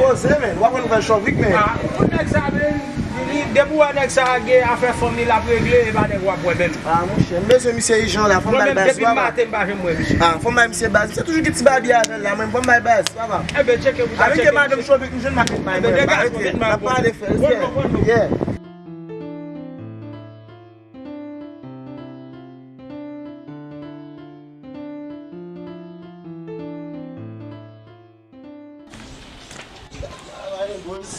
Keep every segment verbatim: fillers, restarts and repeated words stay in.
Poze, men. W ap wè nouvèl chòvik, men. Ah, pou nèg sa, men, li, depi w wè nèg sa gen afè fanm li l ap regle, e pa nèg w ap wè menm. Ah, monchè, m bezwen misye ijan la, fò m ba l baz, papa. Mwen menm, depi maten, m pa janm wè misye. Ah, fò m ba misye baz. Misye toujou gen ti babi avè l la, men fò m ba l baz, papa. Enben, tcheke pou sa, tcheke. Avèk madanm chòvik, m jwenn maket bay mwen. Enben, degaje w, vin ba l. N ap pale, frè. Yeah. Manegos.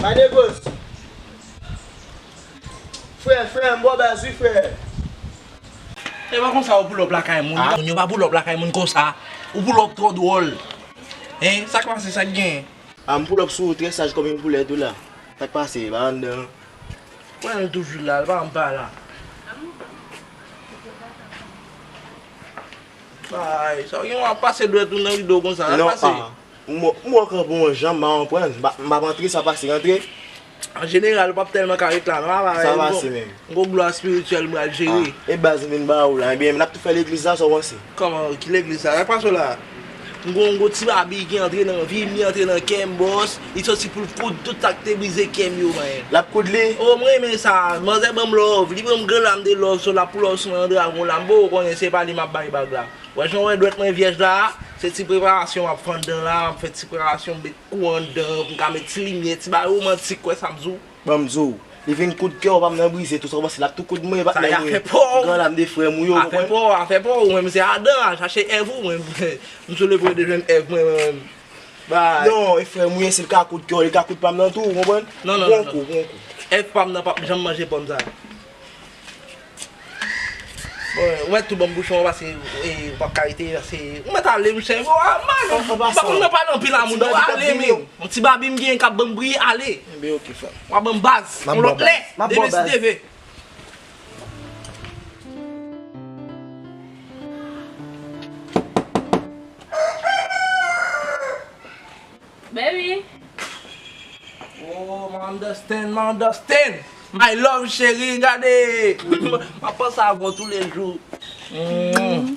Manegos. Frè, frè, m bò baz wi, frè. E pa konsa ou pull up lakay moun. Ah. Moun yo pa pull up lakay moun konsa. Ou pull up twò dwòl. Hein, sa k pase, sa k gen? Ah, m pull up sou ou, trè saj kòm yon poulèt ou la. Sa k pase, pa anndan. Mwen toujou la, l pa janm pa la. Ay, sa w gen w ap pase dwèt ou nan rido konsa, sa pase. Non, ah, m wè, m wè w kanpe yon jan, m pa konprann. M pa, m p ap antre, sa pase, rantre. An jeneral, ou p ap tèlman ka ret la, non, apa, sa pase menm. M gon glwa espirityèl m pral jere. Ah, e baz m vin ba ou la, ebyen, n ap tou fè legliz la, sa w panse? Kòman, ki legliz la? Sa k pase w la? M gon, m gon ti babi ki antre nan vi m, li antre nan kè m, bòs. Li sòti pou l koud tout sa k te brize kè m yo, man. L ap koud li? O, m renmen sa. Manzè ban m love. Li ban m gran lam de love, so l ap pull up sou mwen an dragon la. M poko konnen se pa li m ap bay bag la. Wè jan w wè dwèt mwen vyèj la, se ti preparasyon m ap fè anndan la, m ap fè ti preparasyon, m met kouran anndan, m ka met ti limyè, ti bagay womantik, wè sa m di w. Ban m di w, li vin koud kè w, pa m nan brize, tou sa w panse l ap tou koud mwen, pa t nan mwen. Sa y a fè pa w. Gran lam de frè m ou yo, ou konprann? Afè pa w, afè pa w, ou menm se Adan a, chache Èv ou, mwen, m sou le pwen de jwenn Èv mwen, mwen menm. Bay. Non, e frè m ou ye, si l ka koud kè w, li ka koud pa m nan tou, ou konprann? Non, non, non, non. Pran kou, pran kou. Èv pa m nan p ap janm manje pòm sa. Bon, ou mèt tou ban m bouchon an, paske, e, ou p ap ka rete, paske ou mèt ale, monchè. Bon, a, man, m pa konn nan pale anpil a moun, non, ale, men. Yon ti babi m gen k ap ban m bri, ale. Enben, oke, frè m. W a ban m baz, yon lòt lè, demen si Dye vle. Baby. Oh, m understand, m understand. My love, cheri, gade. M ap panse avè w toulejou. Mm.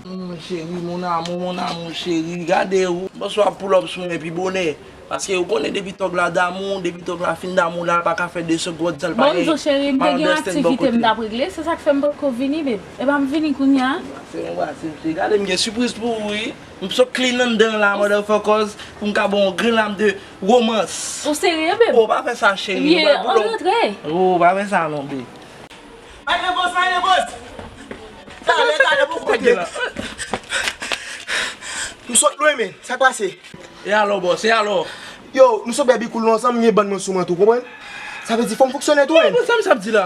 Mm, cheri, mon amour, mon amour, cheri, gade ou. Bòs w ap pull up sou mwen pi bonè. Paske ou konnen depi tòg la damou, depi tòg la fin damou la, l pa ka fè de segond san l pa gen. Bon, m di w, cheri, m te gen yon aktivite m t ap regle, se sa k fè m poko vini, babe. E pa m vini kounye a. Se yon bagay, se, se, gade, m gen sipriz pou ou, wi. M so clean anndan la, motherfuckers, pou m ka ba w yon grenn lam de romans. Ou serye, babe? Oh, pa fè sa, cheri. Ebyen, ann rantre. Oh, pa fè sa non, babe. Marengoz, marengoz! Talè, talè, bon kote. M sot lwen, men. Sa k pase? E alò, bòs, e alò? Yo, nou sot bèbi koul nou ansanm, m gen bann mwen sou mwen tou, konprann? Sa vle di, fò m fonksyone tou, men. Sa m, sa m di la?